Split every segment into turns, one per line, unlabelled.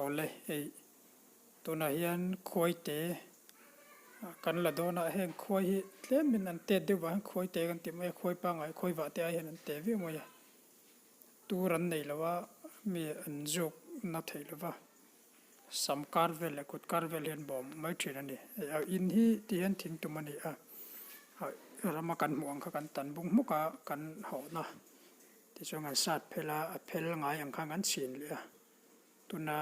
Awle hei tunah hian khuai te kan la dawn a, heng khuai hi tlemin an tet deuh vang hian khuai te kan ti mai a, khuai pangngai khuai vah te ai hian an te viau mai a, tur an nei lo a, mi an zuk na thei lo va, sam kar vel leh kut kar vel hian bawm mai thin a ni. Hei a in hi ti hian thing tum a ni a, rama kan hmuh ang kha kan tan bung hmuk a, kan hawhna tichuan kan sat phel a, a phel ngai ang khan kan chhin leh a. Tuna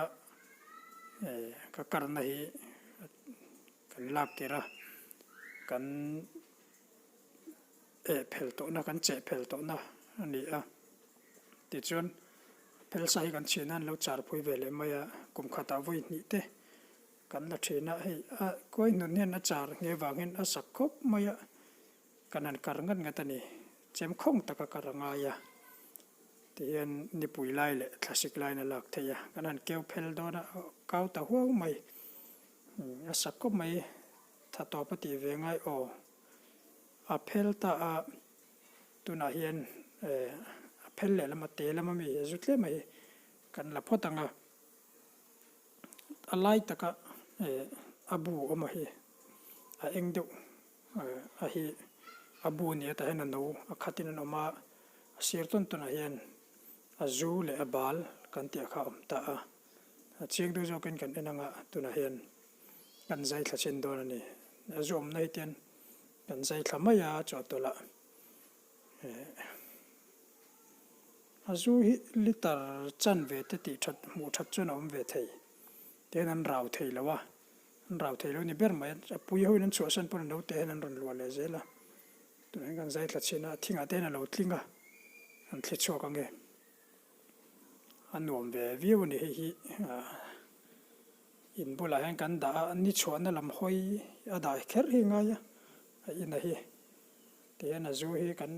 ka karna hi kan lak tir a, kan eh phel tawhna kan cheh phel tawhna a ni a. Tichuan phel sa hi kan chhin a an lo char phui ve leh mai a, kum khatah vawi hnih te kan la thin a, hei a kuai hnun hian a char nghe vang hian a sak khawp mai a, kan han kar ngat ngat a ni, chem khawng taka kar a ngai a. Tihian nipui lai leh thlasik laiin a lak theih a, kan han keu phel dawn a, kau ta huau mai, a sak khawp mai, tha tawp a tih ve ngai aw, a phel ta a, tunah hian a phel leh lama te lama mi a zu tlem a hi kan la phawt ang a, a lai taka a bu awm a hi a eng deuh. A hi a bu ni atah hian a no a khatin an awm a, a sir tawn tawnah hian a zu leh a bal kan tih kha a awm ta a, a chiang deuh zawkin kan en anga tunah hian kan zai thla chin dawn a ni. A zu awmna hi tian kan zai thla mai a chawhtawlh ah a zu hi liter chanve te tih that hmuh that chuan a awm ve thei tihian an rau thei lo a. An rau thei lo ni ber mai a, a pui hoin an chhuahsan pawn a naute hian an rawn luah leh zel a, tunah hian kan zai thla chhin a, a thingah te hian a lo tling a, an thli chhuak ang e. A nuam ve viau a ni hei hi ah in bulah hian kan dah a, ni chhuahna lam hawi a dah kher hi a ngai a, a ina hi tihian a zu hi kan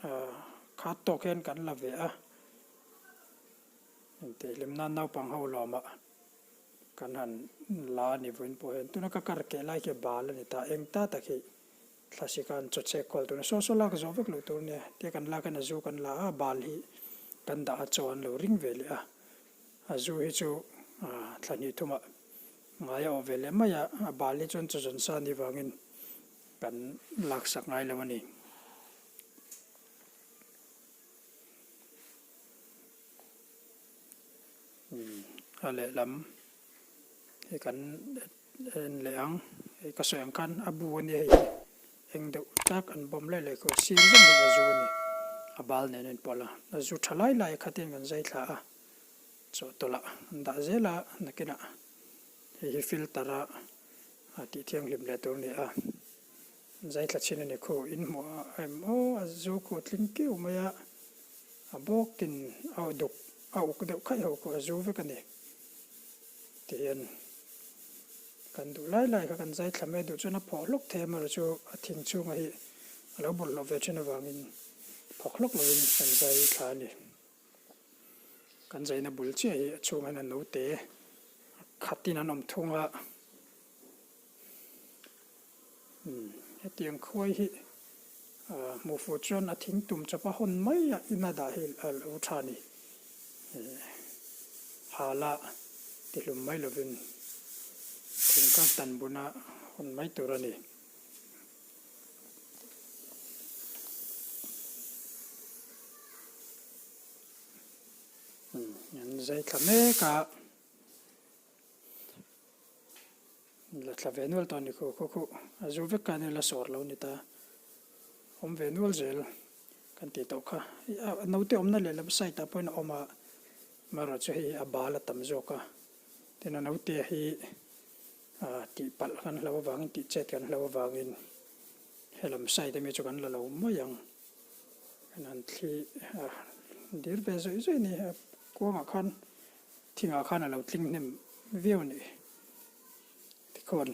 ah khat tawk hian kan la ve a, intihhlim nan naupang ho lawmah. Kan han la a ni vawiin pawh hian tuna ka kar keh lai khi bal a ni ta, eng ta tak hi thlasik a an chaw chek kual tuna saw saw lak zawh vek loh tur nia, tia kan lak hian a zu kan la a, bal hi kan dah a chaw an lo ring ve leh a, a zu hi chu thla hnih thumah ngai a awh ve leh mai a, a bal hi chuan chaw zawn sa ni vangin kan laksak ngai lo a ni. A lehlam hi kan en leh ang hei ka sawi ang khan a bu a nia hei hi eng deuh tak an bawm laih laih khaw sir zawng hi a zu a ni a bal nen a inpawlh a a zu tha lai lai khatin kan zai thla a chawhtawlh ah an dah zel a nakinah hei hi filter a a tih thianghlim leh tur a ni a zai thla chhin a ni khu in hmuh a em aw a zu khu tling kiu mai a. A bawk tin a duk a uk deuh khaih ho kawh a zu vek a ni. Tihian kan duh lai lai kha kan zai thla mai a duh chuan a phawh hlawk thei a amaherawh chu a thing chhunga hi a lo bawlhhlawh ve thin avangin phawk hlawk lovin kan zai thla a ni. Kan zaina bul chiah hi a chhungah hian a naute khatin an awm thung a. Hetiang khuai hi hmuh fuh chuan a thing tum chawp a hawn mai a ina dah hi a lo tha a ni. Hala tihlum mai lovin thing kal tan buna hawn mai tur a ni. An zai thla mek a. La thla ve nual tawh a ni khu khu khu a zu vek khan la sawr lo ni ta awm ve nual zel kan tih tawh kha a naute awmna leh lam side ah pawhin a awm a amaherawh chu hei a bal a tam zawk a tin a naute hi ah tih palh kan hlo avangin tih chet kan hlo avangin helam side ami chu kan la lo mai ang kan han thli a dir ve zawih zawih a ni a kuangah khan Thingah khan a lo tling hnem viau a nih tikhawn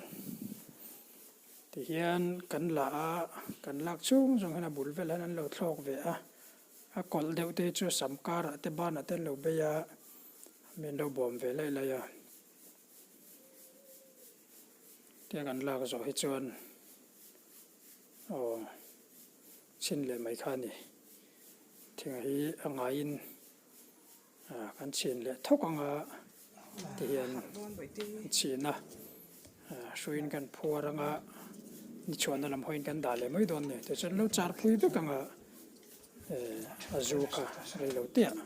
tihian kan la a, kan lak chhung zawng hian a bul vel hian an lo thlawk ve a, a kawlh deuh te chu sam karah te banah te an lo bei a, mi an lo bawm ve laih laih a, tia kan lak zawh hi chuan aw chhin leh mai kha a ni, thingah hi a ngaiin. Kan chhin leh thawk ang a. Ti hian an chhin a, hruiin kan phuar anga ni chhuahna lam hawiin kan dah leh mai dawn a ni. Tichuan lo char phui vek anga a zu kha rei lo te ah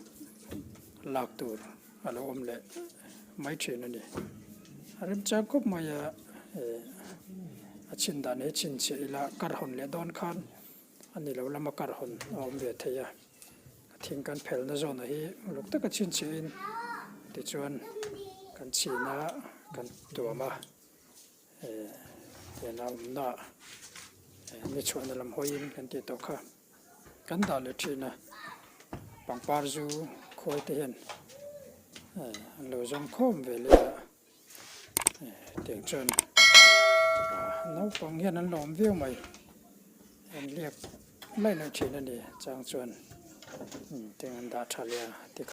lak tur a lo awm leh mai thin a ni. A remchang khawp mai a, a chhin dan hi chhinchhiah ila kar hawn leh dawn khan a ni lo lama kar hawn a awm ve thei a. A thing kan phelna zawnah hi uluk taka chhinchhiahin tichuan kan chhin a, kan tuam a, tiana awmna ni chhuahna lam hawiin kan tih tawh kha kan dah leh thin a, pangpar zu khawi te hian an lo zawng khawm ve leh a. Tiang chuan naupang hian an lawm viau mai an liak laih laih thin a ni chang chuan tiang an dah tha leh a tikha.